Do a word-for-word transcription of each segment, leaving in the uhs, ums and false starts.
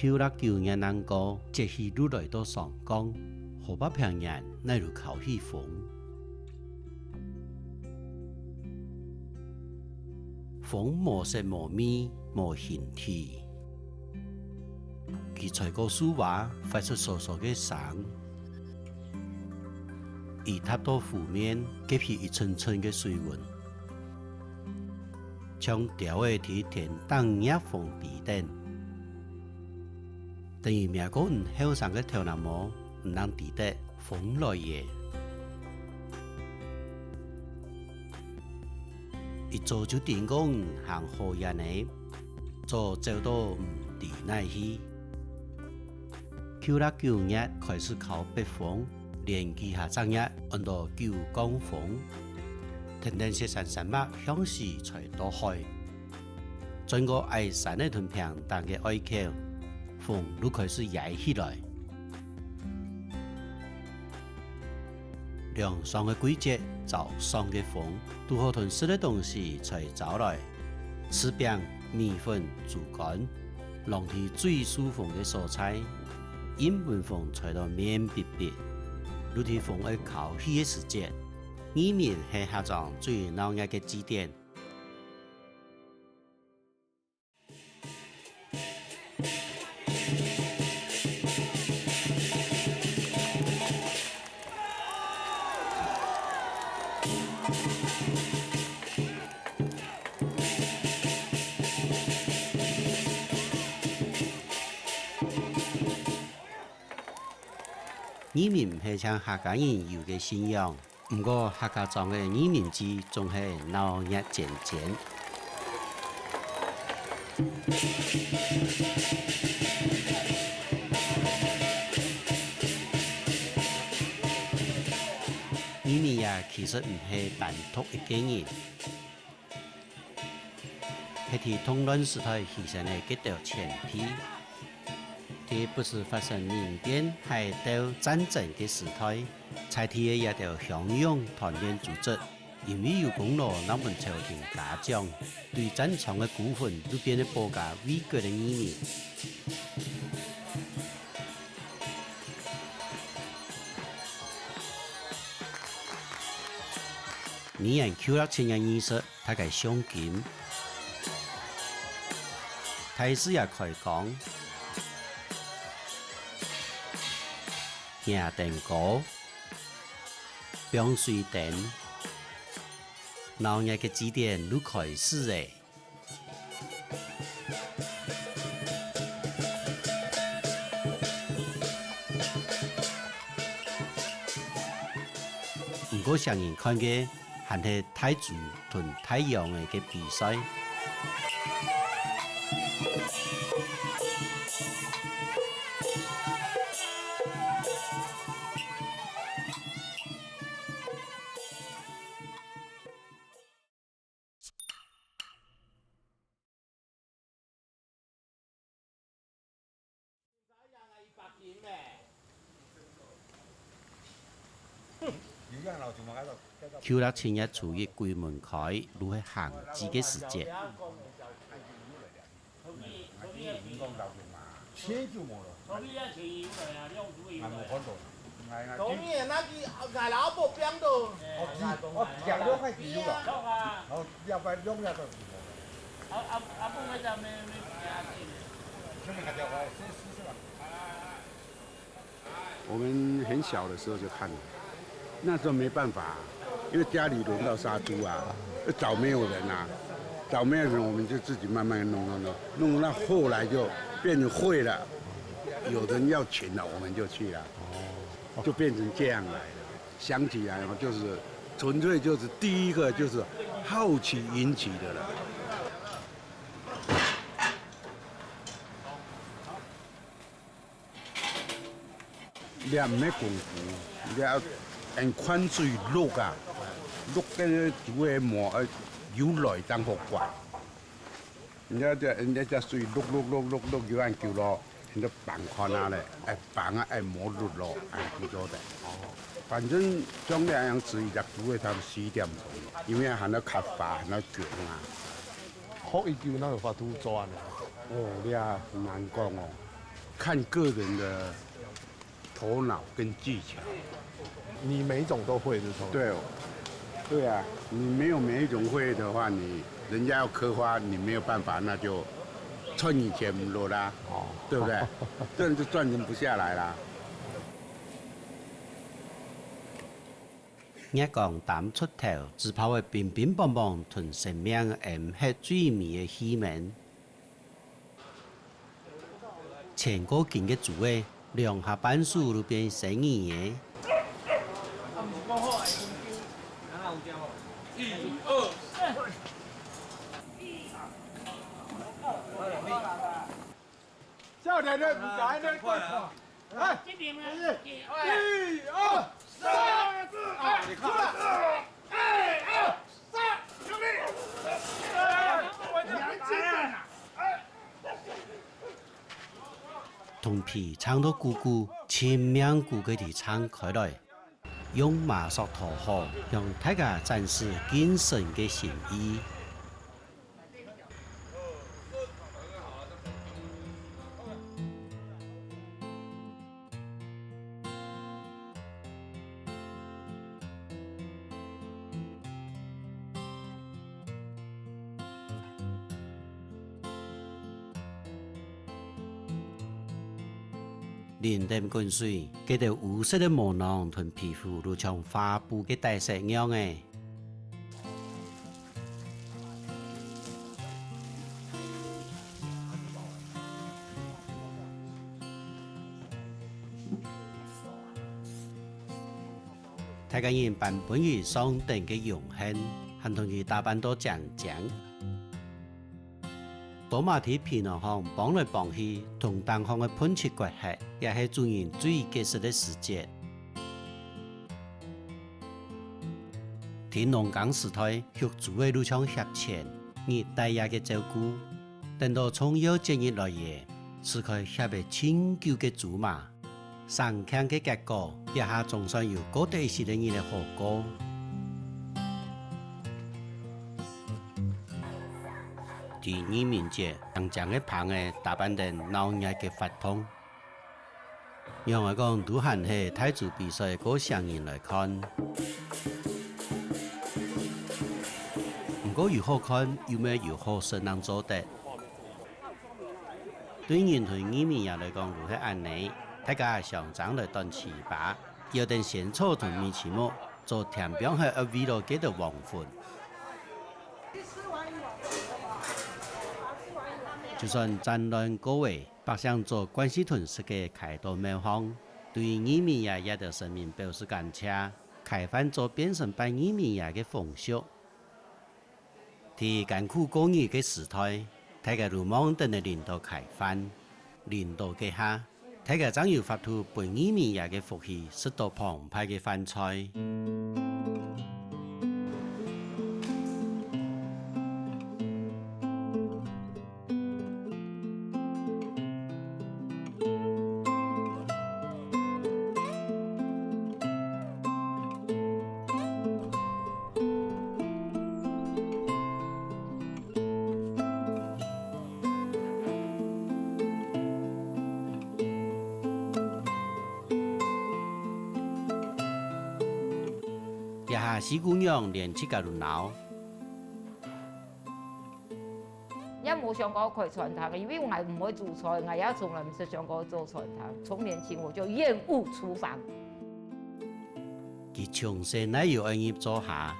舊曆九月正過，節氣就來到霜降，河北平原哪有摎起風？風無色無味無形體，佢吹過樹椏，發出沙沙个聲，雨踏到湖面，挾起一陣陣个水紋。 像鳥仔在天頂惹風飛等。等於摸過你後生个頭那毛，你正知得風來咧。一早就叮過你行好遠咧，早走到毋知哪去。 舊曆九月開始摎北風，連佢下隻月安到九降風。跈等雪山山脈向西吹到海，轉過矮山仔同平坦个隘口，風就開始囂起來。 涼爽个季節，燥爽个風，堵好同食个東西吹燥來，柿餅、米粉、豬肝，攏在最受風个所在，任分風吹到面嗶嗶，就在風愛摎起个時節，義民係客庄最鬧熱个祭典。 義民毋係淨客家人有个信仰， 毋過客家庄个義民祭總係鬧熱煎煎。義民啊，其實毋係單獨一個人，係在動亂時代犧牲个該兜前輩。在不時發生民變、械鬥、戰爭个時代， 在地个這兜鄉勇團練組織，因為有功勞正分朝廷嘉獎，對戰場个孤魂就變做保家衛國个義民。每年舊曆七月二十，大家賞金，大士爺開工，擎燈篙， 放水燈，鬧熱个祭典就開始咧。毋過，唌人看个還係大豬同大羊仔个比賽。 舊曆七月初一鬼門開，就係行祭个時節。 我們很小的時候就看了，那時候沒辦法啊，因為家裡輪到殺豬啊，找沒有人啊，找沒有人，我們就自己慢慢弄弄弄，弄到後來就變成會了，有人要請了，我們就去了，就變成這樣來的。想起來哦，就是純粹就是第一個就是好奇引起的了。 這毋係功夫，這愛用寬水橐啊，橐个豬个毛愛有來正好刮。你看這，你這水橐橐橐橐橐有恁久咯，你就放寬啊咧，愛放啊，愛無橐咯，恁久做得。反正像這樣子，一隻豬个差不多四點鐘，因為還要較滑，還要捲啊。學已久，哪有法度做恁樣？哦，這難講哦。看个人的头脑跟技巧。你每一种都会，是吧？对，对啊，你没有每一种会的话，你人家要刻花，你没有办法，那就赚你钱不落啦，哦，对不对？这样就赚钱不下来啦。月光擔出頭，紙炮个乒乒乓乓同生命掩核最美个氣氛。千過斤个豬仔，兩下半手就變生魚仔。少年的，毋知安尼快看。来，这边啊，一、二、三，啊，出来！一、二、三，用力！哎，我的娘亲啊！同皮撐到鼓鼓，盡命鼓个地撐開來，用麻索討好，向大家展示敬神个心意。 淋等滾水，該兜烏色个毛囊同皮膚就像畫布个底色樣仔。大家人搬分佢上等个榮幸，還同佢打扮到靚靚。 多馬在皮囊項挷來挷去，同頂項个畚箕割忒，也係主人最結實个時節。在農耕時代，畜豬仔就像絚笺，日帶夜个照顧。等到重要節日來咧，撕開絚了盡久个豬嫲， 省慶个結果，這下總算有過得一息个日仔好過。在義民節，靚靚个棚仔打扮等鬧熱个活動。仰仔講，都還係大豬比賽過少人來看。毋過有好看，又乜有好食正做得。 對人同義民爺來講就係恁呢，大家相爭來端粢粑，愛等仙草同米篩目，做添放忒愛為著該兜亡魂。就算戰亂過咧，百姓做慣勢同食个，㧡到廟項，對義民爺這兜神明表示感謝，㧡飯做變成拜義民爺个風俗。 在艱苦過日个時代，大家都望等个領導㧡飯，領導該下，大家正有法度分義民爺个福氣食到澎湃个飯菜。 這下四姑娘連自家都惱。 也無想過開餐廳，因為𠊎毋會煮菜，𠊎也從來毋識想過做餐廳。從年輕我就厭惡廚房。佢從細哪有愛入灶下，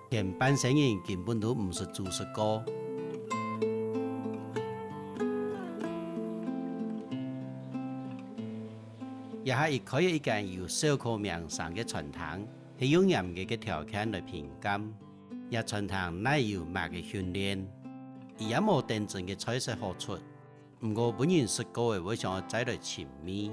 前半生人根本都毋識煮食過。這下佢開了一間有燒烤名聲个餐廳，係用嚴格个條件來評鑑。 這餐廳哪有麼个訓練，佢也無頂真个菜色好出，毋過分人食過咧會想愛再來尋味。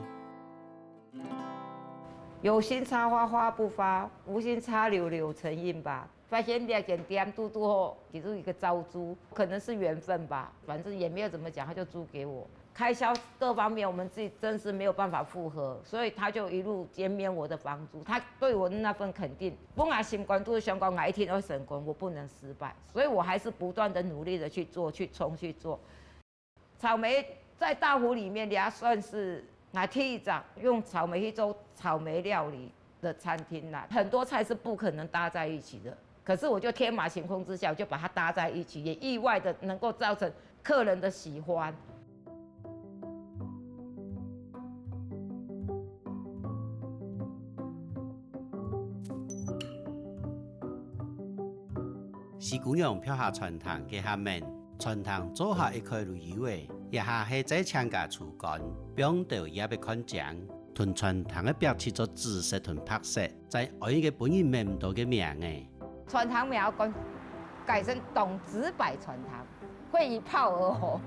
有心插花花不發，無心插柳柳成蔭吧。發現這間店堵堵好，其實一個招租，可能是緣分吧，反正也沒有怎麼講，他就租給我。 開銷各方面，我們自己真是沒有辦法負荷，所以他就一路減免我的房租。他對我的那份肯定，本來心肝肚想講，𠊎一定會成功，我不能失敗，所以我還是不斷的努力的去做，去衝，去做。草莓在大湖裡面，它算是𠊎第一隻用草莓去做草莓料理的餐廳啦。很多菜是不可能搭在一起的，可是我就天馬行空之下，我就把它搭在一起，也意外的能夠造成客人的喜歡。 四姑娘拍下餐廳个下面，餐廳做下一開旅遊个，這下係在請假廚官，放兜葉个看靚，同餐廳个壁漆做紫色同白色，再安一個本人愐毋到个名仔。餐廳名我講，改成董子百餐廳，會一炮而紅。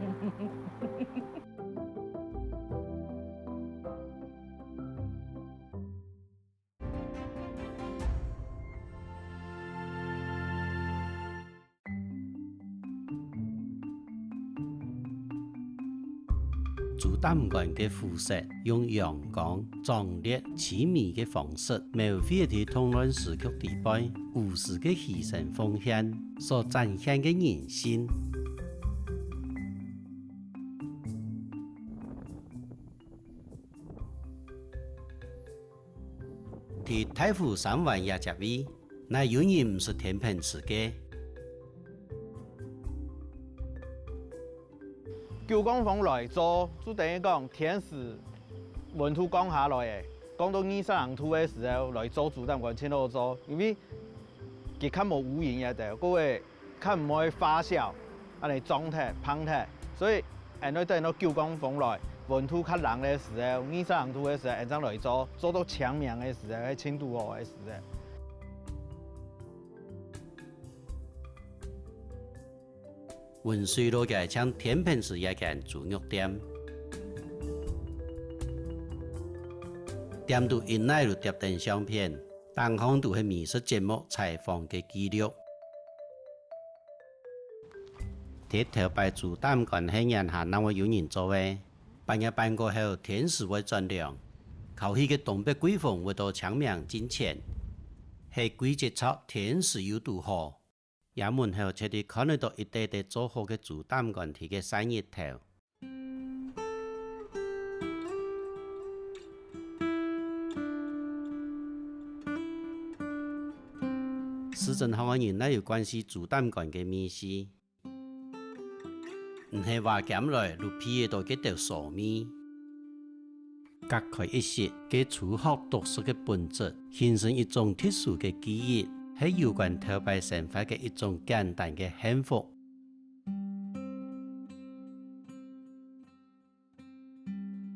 豬膽乾个膚色用陽光、壯烈、淒迷个方式，描繪在動亂時局底背，無私个犧牲奉獻所展現个人性。 在大湖三灣這隻位，哪有人毋食甜品食个？九降風來做，就等於講天時溫度降下來誒，降到二十零度个時候來做豬膽乾盡好做，因為佢較無烏蠅這兜，各位 較毋會發酵，恁呢腫忒、膨忒。所以，𫣆愛等到九降風來，溫度較冷个時候，二十零度个時候，𫣆正來做，做到清明个時候，係盡堵好个時候。溫水路个像甜品食這間豬肉店，店肚一內就貼等相片， 頂項就係美食節目採訪个記錄。在頭擺豬膽乾係年下正會有人做个，半夜半過後天時會轉涼，烤起个東北季風會到清明進前，係季節著天時又堵好。 這門口就係看得到一垤垤做好个豬膽乾在該曬日頭。市鎮項个人哪有關係豬膽乾个味緒？毋係話鹹來就鼻得到該兜臊味。 隔開一息，該初學讀書个本質，形成一種特殊个記憶，係有關頭擺生活个一種簡單个幸福。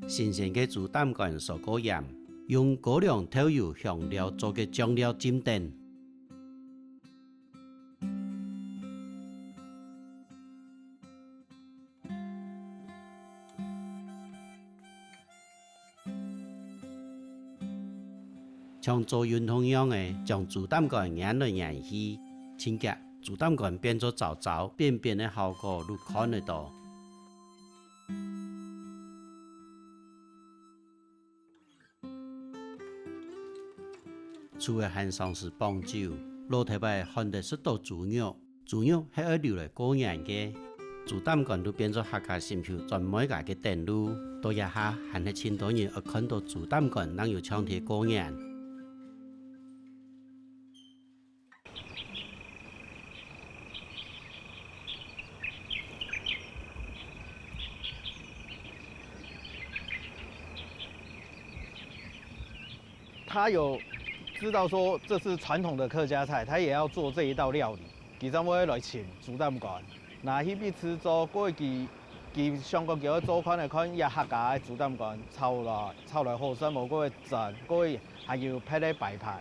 新鮮个豬膽乾掃過鹽，用高粱豆油香料做个醬料浸等。 像做運動樣仔，將豬膽乾研來研去，盡遽豬膽乾變做燥燥、扁扁个效果就看得到。 除了還常時傍酒，老頭擺罕得食到豬肉，豬肉係愛留來過年个。豬膽乾就變做客家心臼轉妹家个等路，到這下還係盡多人愛看到豬膽乾正有搶在過年。 他有知道說這是傳統的客家菜，他也要做這一道料理，佢正會來請豬膽乾。那去彼此做，過去佢想講佢愛做看來看，這客家个豬膽乾炒來，炒來好食無，過去蒸，過去還有別个擺盤。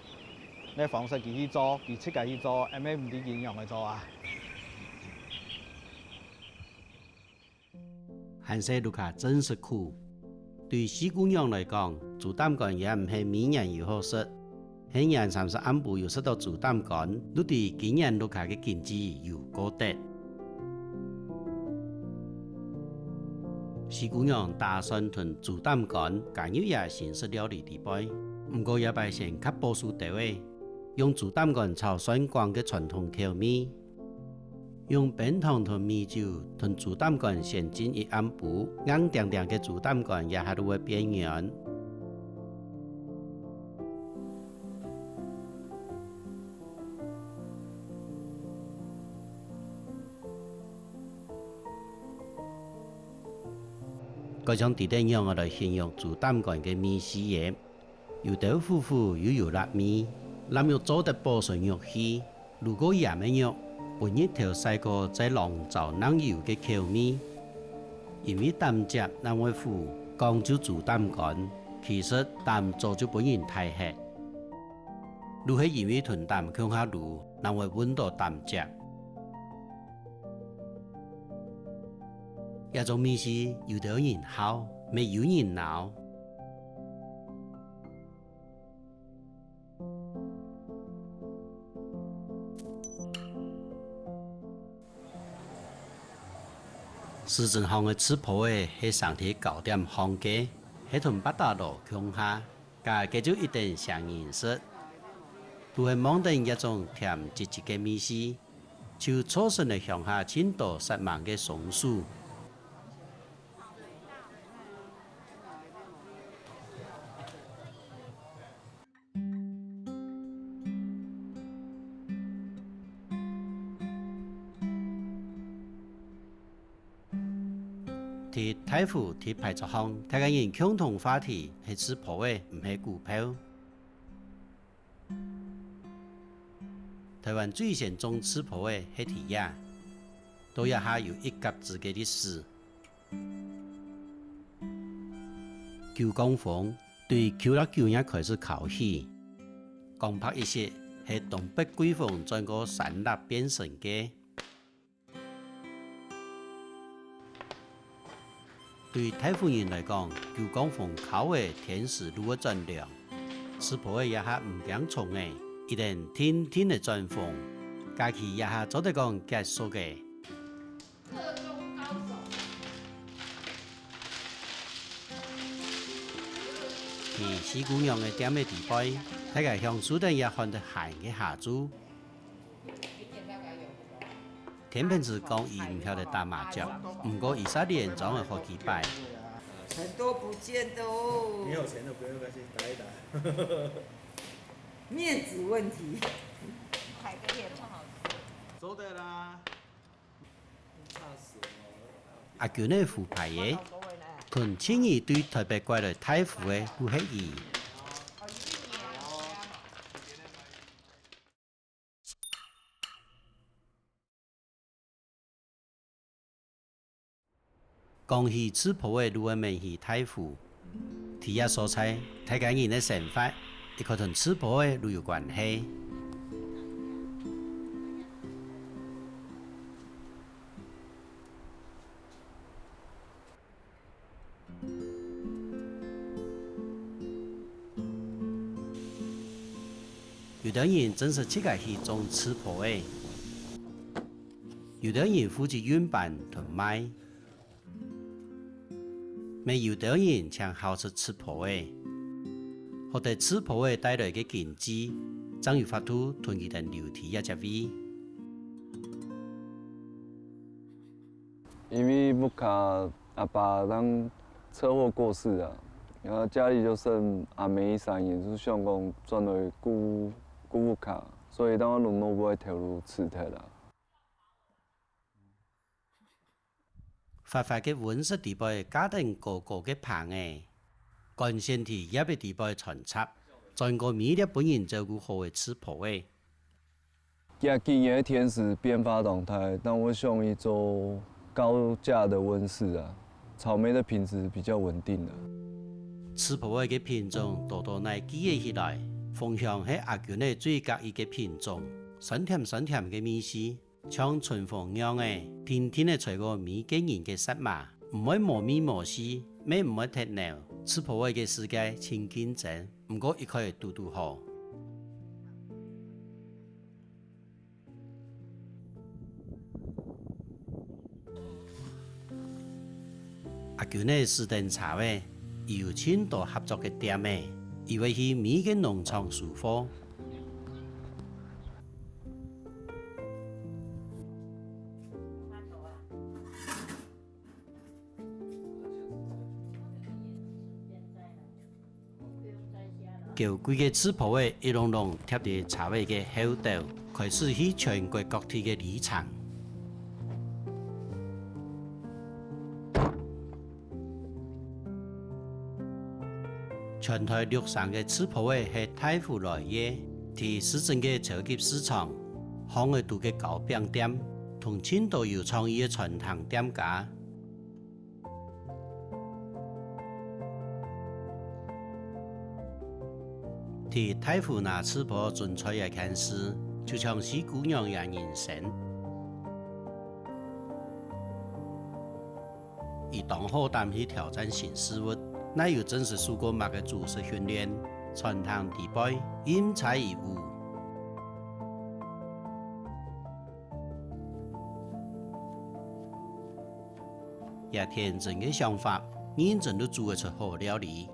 个方式佢去做，佢自家去做，毋係毋知佢仰仔做啊。還細屋下真食苦。對四姑娘來講，豬膽乾也毋係每年有好食，係年三十暗晡有食到豬膽乾，就知今年屋下个經濟有過得。 四姑娘打算同豬膽乾加入這新式料理底背，毋過這擺先較保守兜仔，用豬膽乾炒蒜梗个傳統口味。用冰糖同米酒同豬膽乾先浸一暗晡，硬釘釘个豬膽乾這下就會變軟。 該像知得仰仔來形容豬膽乾个味緒耶。有兜苦苦又有辣味，臘肉做得保存肉氣。如果鹽个肉，分日頭曬過再燶燥正有个口味。因為膽汁正會苦，講究豬膽乾，其實膽早就分人刣忒。就係因為同膽共下滷，正會搵著膽汁。 這種味緒有兜人好，乜有人惱。市鎮項个粢疱仔係生在糕點項个，係同八打螺共下，該个就一等唌人食。就係望等這種甜滋滋个味緒， 就造成了鄉下盡多煞猛个松鼠。在大湖在牌桌項，大家人共同話題係粢疱仔，毋係股票。 臺灣最先種粢疱仔係在這，到這下有一甲子个歷史。九降風對九六九年開始敲起，講白一息，係東北季風轉過山lap變成个。 對大湖人來講，九降風敲仔，天時就會轉涼。粢疱仔這下毋驚蟲仔，一等定定仔轉風，假期這下做得講結束仔。在四姑娘个店仔裡背，大家享受等這看得閒个下晝。 天秤座講佢毋曉得打麻將，毋過佢煞連莊仔好幾擺。很多不見的哦。你有錢的不用擔心，打一打。面子問題。牌的也不好吃。收的啦。阿娟个胡牌仔，同前日對臺北拐來大湖个就係佢。 講起粢疱仔就會愐起大湖。在這所在，大家人个生活，一概同粢疱仔就有關係。 有兜人正式自家去種粢疱仔，有兜人負責運搬同賣，乜有兜人淨好食粢疱仔。學得粢疱仔帶來个經濟，正有法度同佢兜留在這隻位。因為屋下 阿爸當車禍過世啊，然後家裡就剩阿妹一儕人，就想講轉來顧，顧屋下，所以當然攏無愛頭路辭忒啦。發發个溫室裡背，加等高高个棚仔，管線在葉仔裡背穿插，轉過每粒分人照顧好个粢疱仔。 這幾年个天時變化當大，但我想一做高價的溫室啊，草莓的品質比較穩定的。粢疱仔个品種多多來記仔起來，楓香係阿娟仔最合意个品種，酸甜酸甜个味緒，像春風樣仔，定定仔吹過每個人个舌嫲，毋會無味無緒，乜毋會忒醹。粢疱仔个世界盡競爭，毋過一概堵堵好。 阿娟仔駛等車仔，有盡多合作个店仔，佢會去每個農場收貨。嬌貴个刺波仔一籠籠貼在車仔个後斗，開始去全國各地个旅程。 全臺六成个刺波仔係大湖來个，在市鎮个超級市場，巷仔肚个糕餅店，同盡多有創意个餐廳店家。在大湖拿刺波種菜這件事，就像四姑娘這人生。 佢當好膽去挑戰新事物，哪有真實受過麼个廚師訓練，餐廳底背，任採而舞。這天真个想法，認真就煮得出好料理。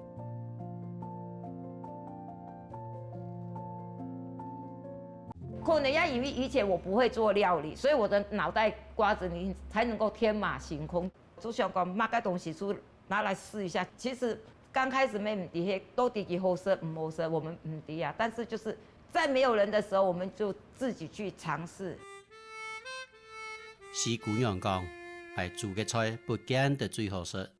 可能也因為以前我不會做料理，所以我的腦袋瓜子裡才能夠天馬行空，就想講麼个東西就拿來試一下。其實剛開始乜毋知，到底佢好食毋好食，我們毋知啊。但是就是在沒有人的時候，我們就自己去嘗試。四姑娘講，𠊎煮个菜不見得最好食，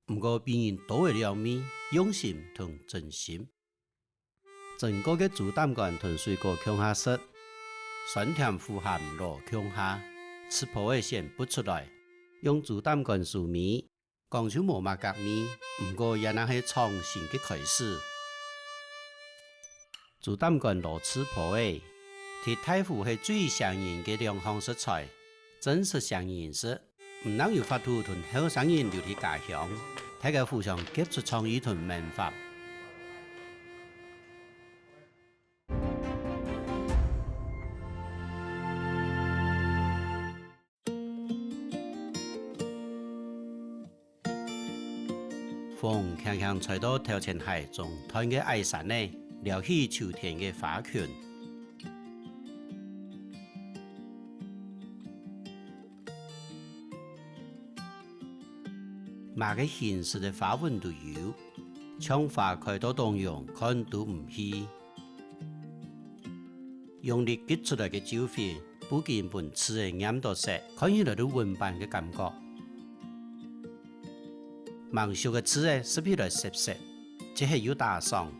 毋過比人多个料味，用心同真心。 蒸過个豬膽肝同水果共下食，酸甜苦鹹摎共下，刺波仔先擘出來，用豬膽肝收尾，講就無麼个味，毋過這正係創新个開始。豬膽肝摎刺波仔，在大湖係最唌人个兩項食材，真實唌人食。 毋單有法度同後生人留在家鄉，大家互相激出創意同文化。風輕輕吹到頭前鞋中段个矮山仔，撩起秋天个花裙。 麼个形式个花紋都有，像花開到當陽看都毋棄。用力激出來个酒氣，不僅分刺仔黏到實，看起來都溫煸个感覺。吂熟个刺仔食起來澀澀，即係又打爽，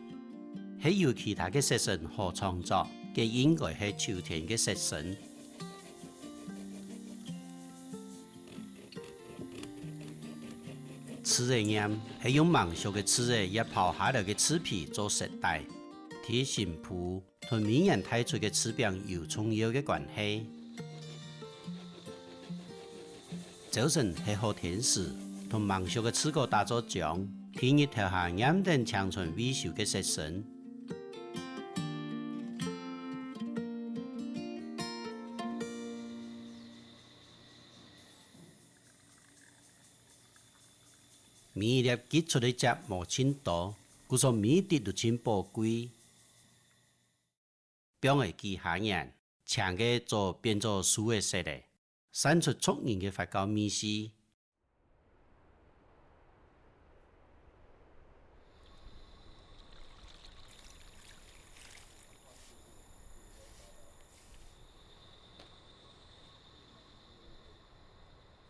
係有其他个色身好創作，該應該係秋天个色身。 刺仔黏係用吂熟个刺仔掖拋下來个刺皮做色帶，在新埔同美濃大出个刺餅有重要个關係。朝晨係好天時，同吂熟个刺果打做漿，在日頭下黏等青春未收个色身。 每一粒激出个汁無盡多，故所每一滴都盡寶貴。放了幾下年，青个早變做樹个色了，散出觸人个發酵味緒。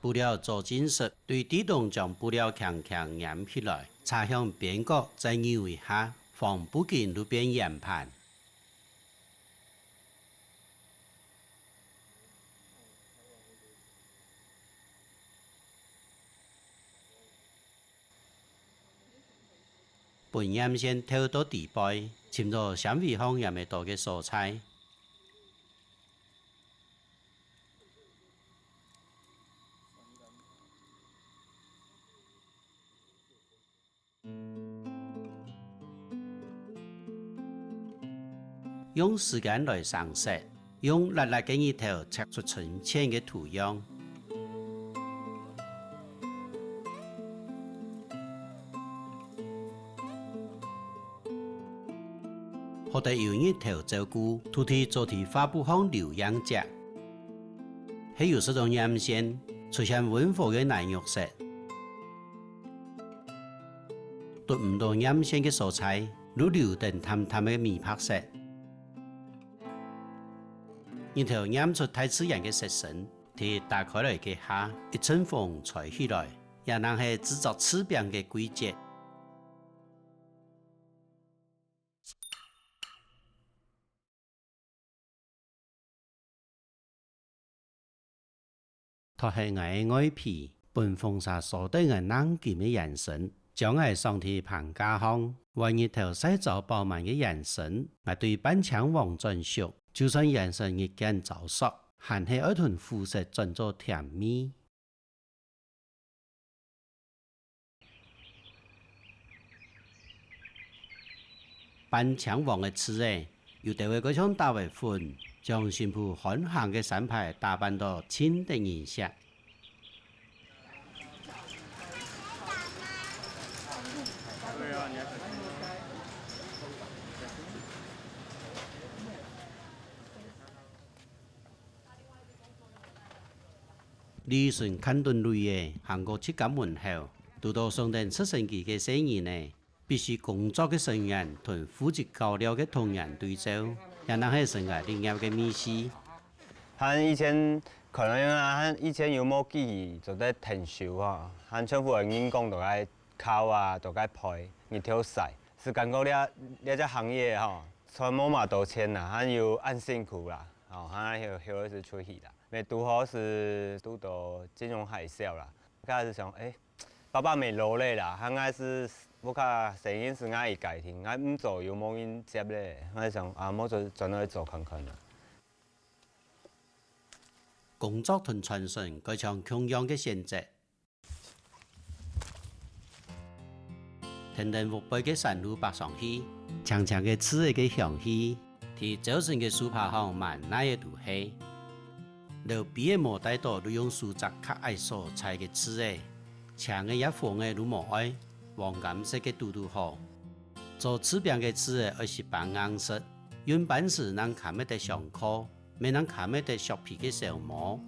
布料做真實，對地動將布料輕輕拈起來，插向邊角，再扭一下，防不緊就變圓盤。 分黏線透到底背，尋到纖維項黏仔多个所在。 用時間來生色，用辣辣个日頭赤出深淺个圖樣。好得有日頭照顧，土地做在畫布項留影跡。係有食到黏線，出現溫和个奶肉色。 揬毋到黏線个所在，就流等淡淡个美白色。日頭染出大自然个色身，在打開來个下，一陣風吹起來，也正係製作柿餅个季節。 脫忒𠊎个外皮，分風沙掃得𠊎恁金个圓身，將𠊎爽在棚架項，換日頭曬燥飽滿个圓身，𠊎對半青黃轉熟，就算圓身日漸燥縮，還係愛同膚色轉做甜美。 半青黃个柿仔，有兜仔會像打仔粉，將新埔漢坑个山排打扮到盡得人惜。 呂順看等女仔行過自家門口，堵著上等直升機个細人仔，必須工作个身影同負責搞料个童年對照，也正係生涯畢業个味緒。還以前可能啊，還以前有無記憶，做得𢯭手吼，還全部个人工都愛敲啊，都愛焙，日頭曬，係感覺這這隻行業吼，賺無麼多錢啦，還有恁辛苦啦，吼，還有有一時出去啦。 也堵好係堵著金融海嘯啦。該時想，欸，爸爸也老了啦，還𠊎係屋下生意係𠊎一家庭，𠊎毋做又無人接咧。𠊎想啊，莫做，轉來做看看啦。工作同傳承，該像共樣个選擇。 跈等屋背个山路爬上去，青青个柿仔个香氣，在朝晨个樹椏項滿哪仔都係。劉備个毛帶刀就用手摘較矮所在个柿仔，青个葉黃个就無愛，黃柑色个堵堵好。做柿餅个柿仔愛十分硬實，運粄時正堪得得上課。 乜正堪得得削皮个小毛。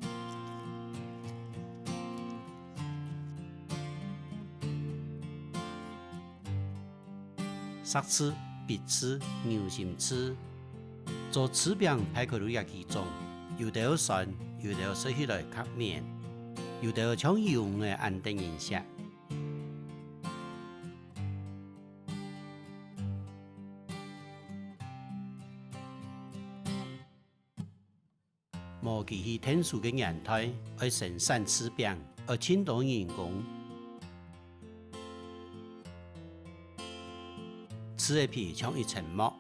石柿、篦柿、牛心柿，做柿餅大概有這幾種，有兜酸，有兜食起來較綿，有兜像柚仔恁得人惜。 無機器𢯭手个年代，愛生產柿餅，愛盡多人工。柿仔皮像一層膜，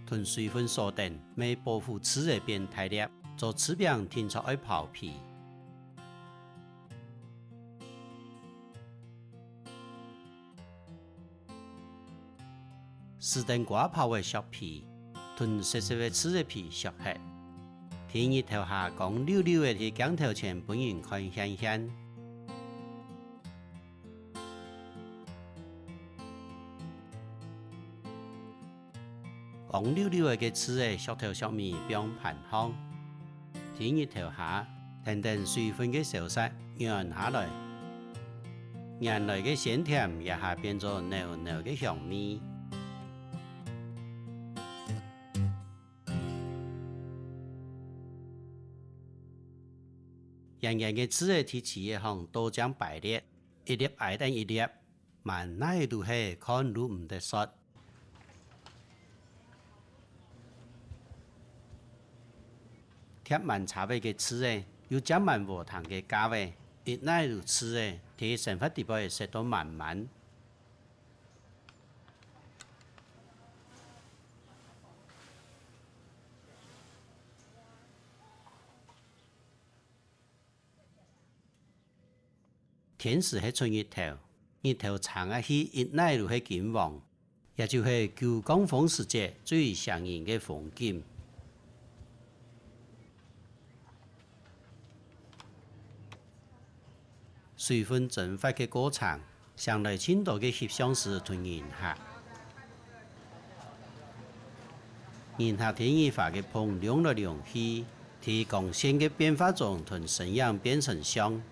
同水分鎖等，乜保護柿仔變大粒，做柿餅定著愛刨皮。 使等瓜刨仔削皮，同細細个柿仔皮削忒。在日頭下光溜溜仔在鏡頭前分人看現現。 光溜溜仔个柿仔，削頭削尾放盤項。在日頭下，跈等水分个消失，軟下來。原來个鮮甜，這下變做醲醲个香味。圓圓个柿仔在柿仔項倒正排列，一粒挨等一粒，滿哪仔都係，看就毋得煞。 疊滿叉仔个柿仔，又接滿禾埕个架仔，一哪仔就柿仔，在生活裡背塞到滿滿。 天時係出日頭，日頭撐啊去，一哪仔就係金黃，也就係九降風時節最唌人个風景。水分蒸發个過程， 唌來盡多个翕相師同人客。人客在日華个棚弄來弄去，在光線个變化中同身影變成像。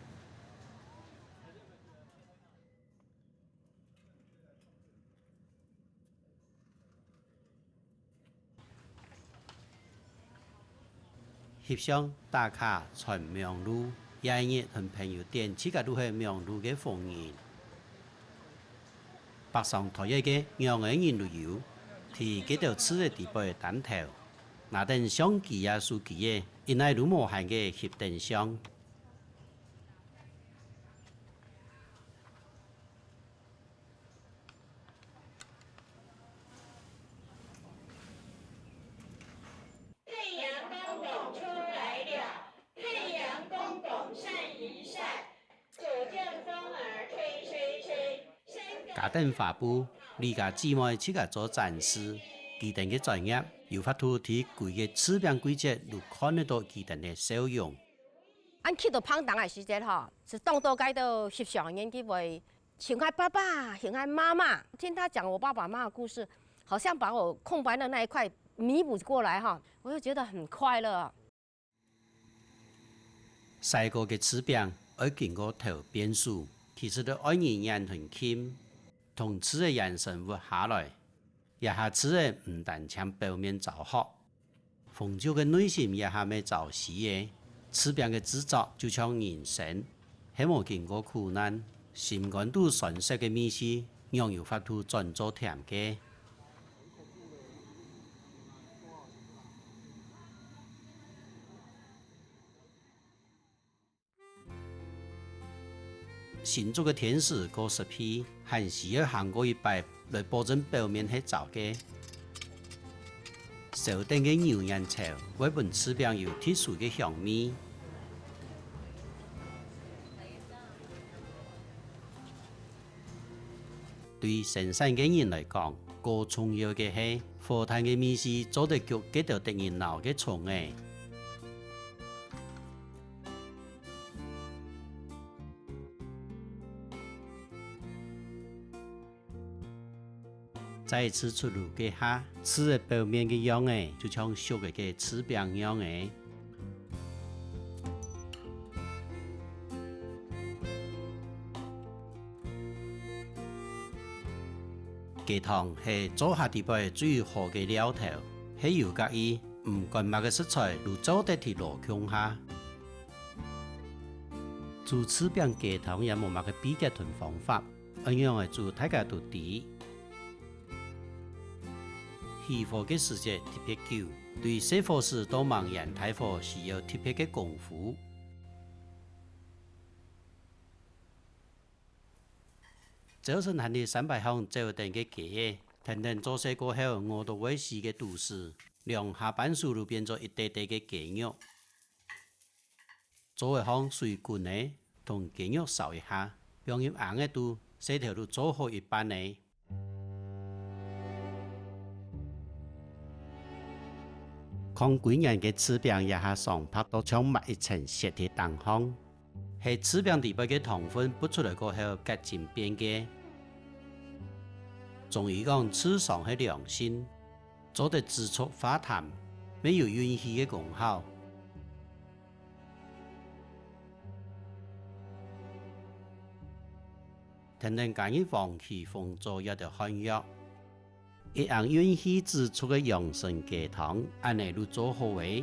翕相、打卡、揣網路，也係日同朋友展自家就係網路个紅人。百上台仔个樣仔人都有，在該兜字仔底背擔頭，拿等相機啊、手機仔，一耐都無閒个翕等相。 太陽公公出來了，太陽公公曬一曬，走進風兒吹吹吹，山歌加等花布，李家姊妹自家做展示，佢等个專業，有法度在歸個柿餅季節就看得到佢等个笑容。恁去到挷冬个時節吼，係當多該兜翕相个人佢會 想愛爸爸，想愛媽媽。聽他講我爸爸媽媽的故事，好像把我空白的那一塊彌補過來哈，我就覺得很快樂。曬過个柿餅愛經過頭煸熟，其實就愛人眼同琴，同柿仔延伸活下來。這下柿仔毋單淨表面燥渴， 紅酒个內心也還係燥溼个，柿餅个製作就像人生，係無經過苦難，心肝肚酸澀个味緒，仰有法度轉做甜个？ 新竹个天時過濕氣，還需要行過一擺，來保證表面係燥个。燒等个牛眼樵會分柿餅有特殊个香味。對生產个人來講，過重要个係火炭个味緒做得焗該兜得人惱个蟲仔。 再次出爐該下，柿仔表面个樣仔，就像熟个个柿餅樣仔。雞湯係灶下底背最好个料頭，係有佮意，毋管麼个食材，都做得提落共下。 煮柿餅雞湯也無麼个祕訣同方法，仰仔煮大家都知。起火个時節特別久，對細火時到猛燃大火需要特別个功夫。朝晨還在山背項走等个雞仔，跈等做事過後餓到會死个都市，兩下半熟就變做一垤垤个雞肉。 灶仔項水滾咧，同雞肉燒一下，放入罌仔肚，事頭就做好一半咧。囥幾年个柿餅這下爽白到像抹一層雪在頂項，係柿餅底背个糖分抔出來過後結晶變个。中醫講柿霜係涼性， 做得止促化痰，乜有潤氣个功效。跈等加入黃芪紅棗這兜漢藥，一罌潤氣止促个養生雞湯，恁仔就做好咧。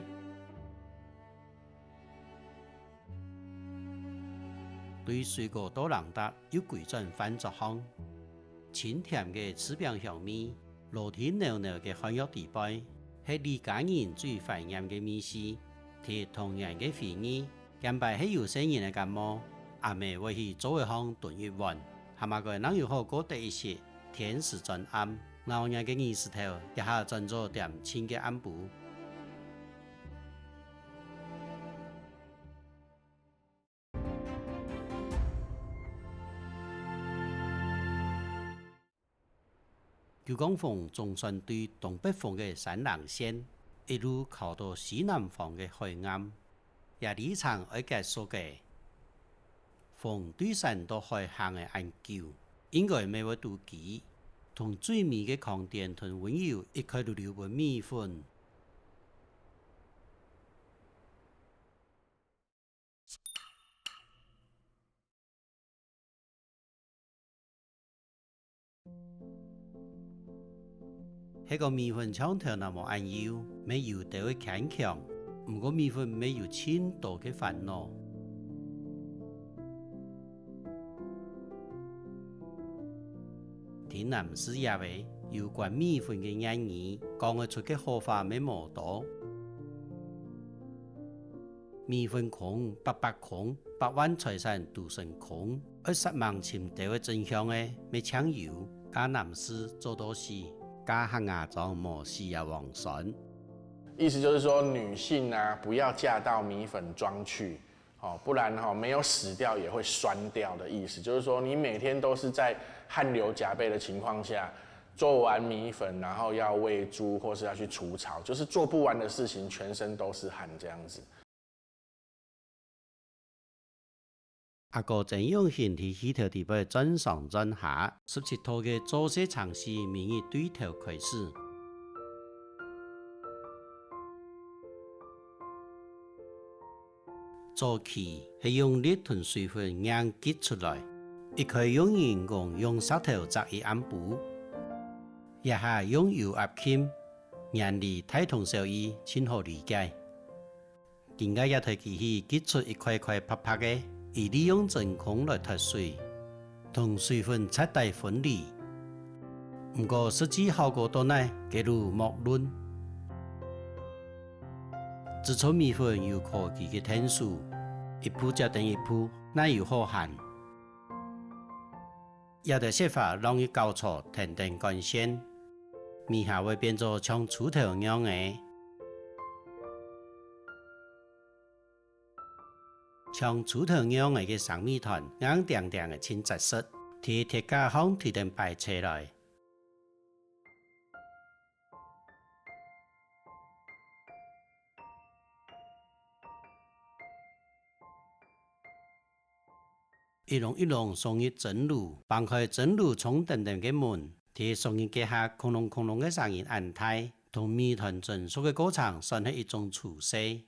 對水果到冷淡，又歸轉飯桌項。清甜个柿餅香味，落在濃濃个漢藥底背，係這家人最懷念个味緒。提童年个回憶，見擺係有細人个感冒，阿姆會去灶仔項燉一碗， 還嘛過正有好過得一息，天時轉暗，鬧熱个日時頭，這下轉做恬靜个暗晡。九降風總算對東北方个山林線，一路靠到西南方个海岸。 這旅程愛結束个。風對山到海行个恁久，應該乜會肚飢，同最尾个狂癲同溫柔一概都留分米粉。 係講米粉像頭那毛恁幼，乜幼兜仔牽強，毋過米粉乜有盡多个煩惱。在南四葉仔，有關米粉个諺語，講得出个好話乜無多。米粉空，百百空，百萬財產都成空。愛煞猛尋兜个真相仔，乜淨有嫁南四做到死，嫁客家庄無死啊黃酸。 意思就是說，女性啊，不要嫁到米粉庄去，哦，不然哈、没有死掉也會酸掉的意思。就是說，你每天都是在汗流浃背的情況下，做完米粉，然後要餵豬或是要去除草，就是做不完的事情，全身都是汗這樣子。 阿哥曾用心在戲頭底背轉上轉下，十七套个做事程序每日對頭開始。早期係用力同水分硬擠出來，一開用人工用石頭矺一暗晡，這下用油壓撳，原理大同小異，盡好理解。 今个這台機器擠出一塊塊白白个，佢利用真空來脫水，同水分徹底分離。毋過實際效果到哪，該就莫論。製造米粉有科技个𢯭手，一步接等一步，哪有好閒。 這兜雪花摎佢攪搓，跈等管線，米下會變做像鋤頭樣仔。像鋤頭樣仔个生米團，硬釘釘仔盡紮實，在鐵架項提等擺齊來。 一籠一籠送入蒸爐，挷開蒸爐重淰淰个門，在熟入該下空隆空隆个聲音恁大，同米團蒸熟个過程算係一種趨勢。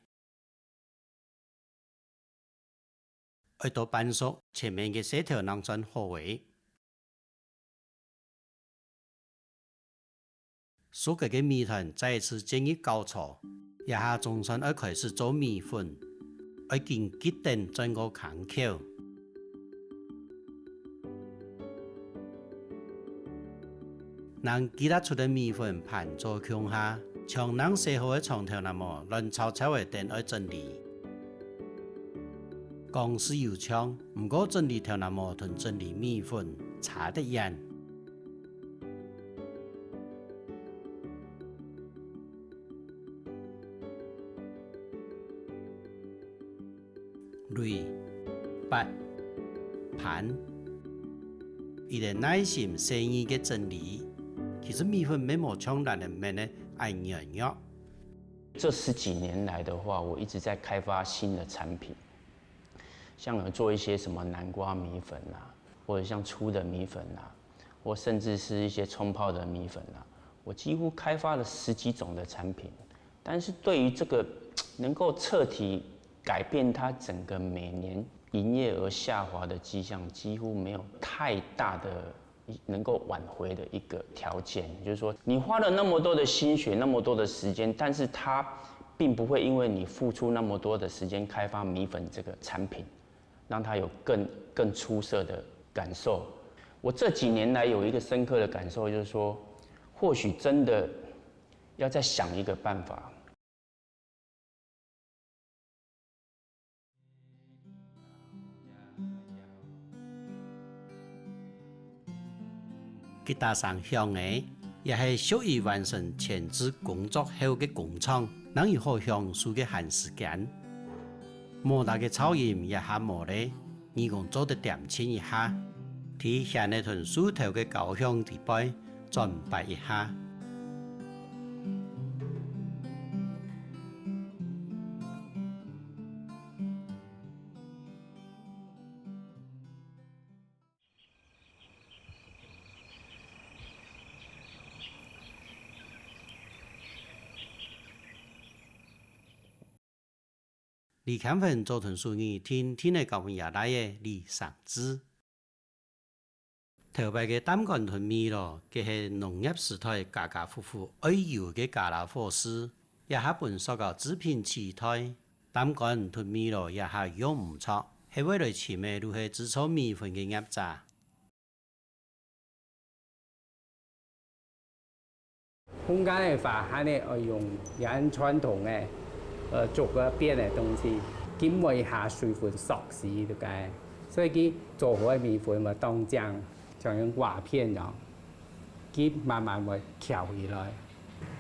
愛到半熟，前面个事頭正算好仔。熟个个米團再一次進入攪搓，這下總算愛開始做米粉，愛緊擠等轉過空口。 正擠搦出个米粉盤做共下，像正洗好个長頭那毛，亂糟糟仔等愛整理。講是有像，毋過整理頭那毛同整理米粉差得遠。 鐳、缽、盤，佢兜耐心細膩个整理。其實米粉乜無像𠊎兜面个恁軟弱。這十幾年來的話，我一直在開發新的產品，像有做一些什麼南瓜米粉啊，或者像粗的米粉啊，或甚至是一些沖泡的米粉啊，我幾乎開發了十幾種的產品。但是對於這個能夠徹底改變它整個每年營業額下滑的跡象，幾乎沒有太大的能夠挽回的一個條件。就是說，你花了那麼多的心血，那麼多的時間，但是它並不會因為你付出那麼多的時間開發米粉這個產品，讓它有更更出色的感受。我這幾年來有一個深刻的感受，就是說，或許真的要再想一個辦法。 吉他聲響仔，這係屬於完成前置工作後个工廠，正有好享受个閒時間。摩打个噪音這下無咧，耳公做得恬靜一下，在弦仔同手頭个交響底背轉擺一下。 李乾坤做同事二，定定仔教分厥倈仔李生智。頭擺个擔竿同米籮，該係農業時代家家戶戶愛有个家拿伙事。這下分塑膠製品取代，擔竿同米籮這下用毋著，係會來尋个就係製造米粉个業者。 烘乾个話，還係愛用恁傳統个，呃，竹个扁个東西，浸一下水分熟悉就該。所以佢做好个米粉嘛，當靚，像用瓦片樣，佢慢慢會翹起來。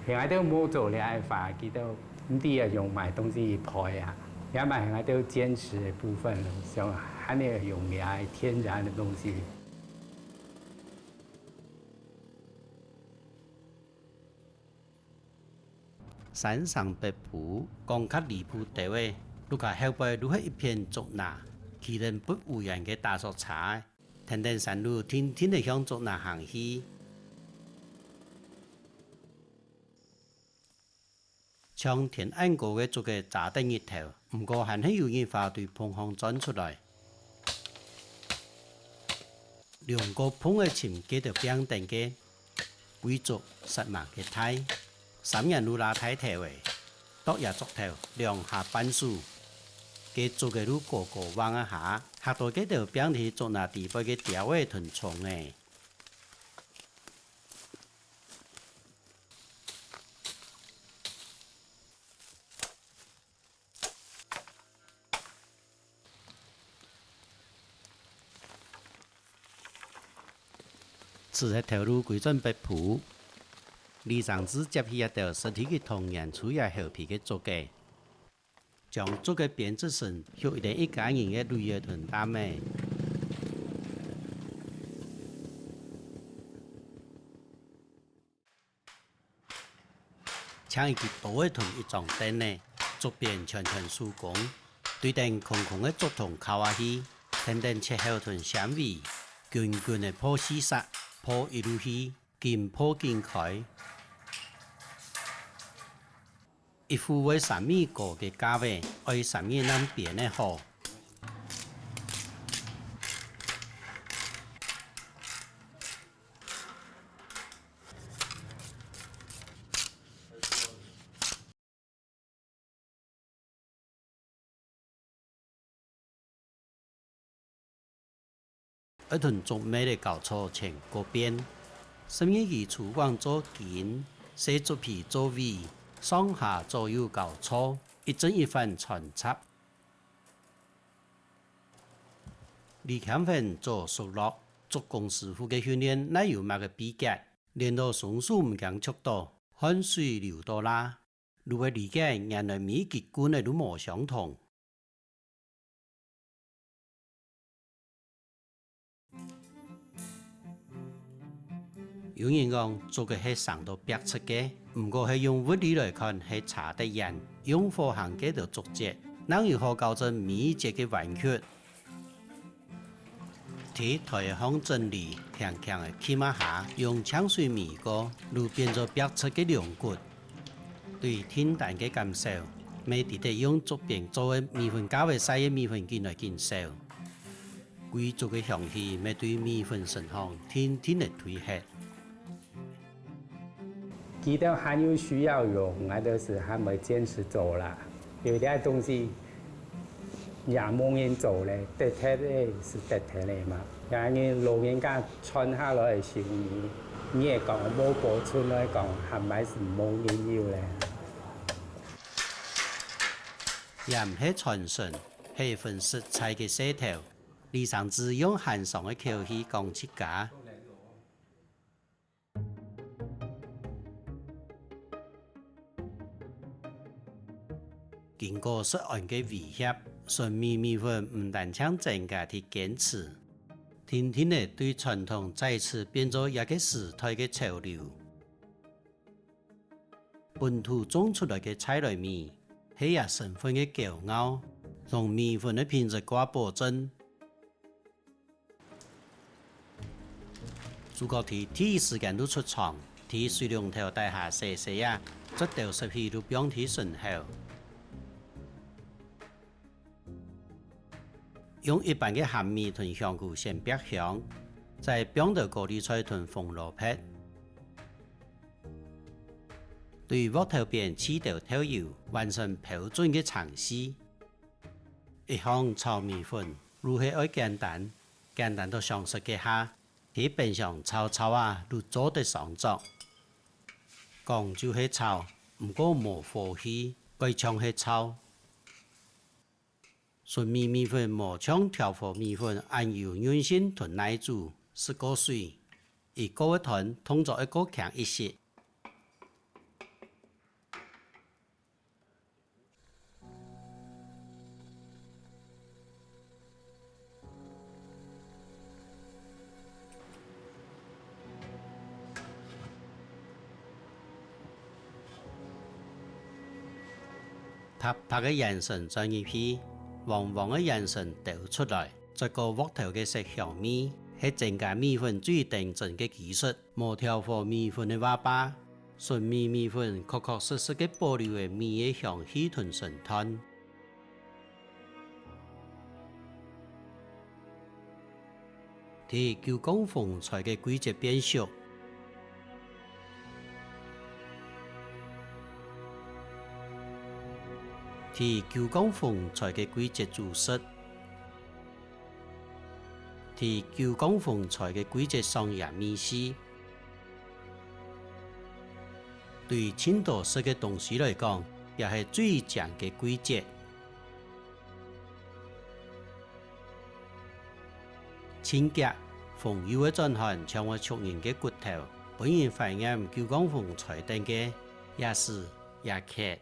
像𠊎兜無做這个話，佢兜毋知愛用麼个東西去焙啊。這嘛係𠊎兜堅持个部分，想還係用這个天然个東西。山城北埔，講較離譜兜仔，屋下後背就係一片竹林，佢兜不無緣个打索車仔，跈等山路定定仔向竹林行去。 像天恁高个竹仔遮等日頭，毋過還係有日花對縫項鑽出來。兩個縫仔尋該兜拚等个，歸竹煞猛个大，三年就拉大頭仔，剁這竹頭兩下半手，該竹仔就高高橫啊下，嚇到該兜拚在竹林底背个鳥仔同蟲仔。 辭忒頭路歸轉北埔，李承志接起這兜失去佢童年晝夜猴皮个竹仔，將竹仔編織成屬於佢等一家人个鐳仔同擔仔。 像一支刀仔同一張凳仔，竹編全全手工，對等空空个竹筒敲下去，跈等切口同纖維，均均仔破四析，破一路去，緊破緊開。一副會三米高个架仔，愛三日正編仔好。 愛同竹篾仔交錯前過遍，十二支粗網做根，細竹皮做尾，上下左右交錯，一正一反穿插。李謙宏做熟絡，竹工師傅个訓練哪有麼个祕訣？練到雙手毋驚擛著，汗水流到罅， 就會理解原來每一支棍仔都無相同。有人講，竹仔係生到壁直个，毋過係用物理來看係差得遠，用火行該兜竹節，正有好校正每一節个彎曲。 在台仔項整理，輕輕仔撳啊下，用淨水沬過，就變做壁直个龍骨。對訂單个感受，乜值得用竹編做个米粉架仔曬个米粉緊來緊燒。歸竹个香氣乜對米粉身項定定仔堆忒。 佢兜還有需要用，𠊎兜斯還會堅持做啦。有兜東西也無人做咧，得忒个斯得忒个嘛。也人老人家傳下來个手藝，你會講無保存來講，還毋斯無人有咧。也毋係傳承，係一份實在个事頭。李承志用寒霜个口氣講自家。 經過食安个威脅，純米米粉毋單淨增加忒堅持，定定仔對傳統再次變做這個時代个潮流。本土種出來个在來米，係這身份个驕傲，同米粉个品質掛保證。 朱國棣第一時間就出場，在水龍頭底下洗洗啊，捽兜濕氣就放在身後。用一般个鹹米同香菇先煏香，再放兜高麗菜同紅蘿蔔。對鑊頭邊揤兜豆油，完成標準个程序。一項炒米粉，就係愛簡單，簡單到想食該下，去冰箱炒炒啊，就做得上桌。講就係炒，毋過無火氣，該像係炒。 純米米粉無像調和米粉恁有韌性同耐煮，食過水，一過个湯動作愛過輕一息。 白白个圓身轉入去，黃黃个圓身兜出來，再過鑊頭个色香味，係增加米粉最頂真个技術。無調和米粉个話吧，純米米粉確確實實个保留了米个香氣同身段。 第九降風菜个季節變熟。第九降風菜个季節煮食。第九降風菜个季節上鹽味緒。對盡多食个東西來講，也係最靚个季節。 盡遽，風又會轉寒，像會觸人个骨頭，分人懷念九降風菜等个，也時也刻。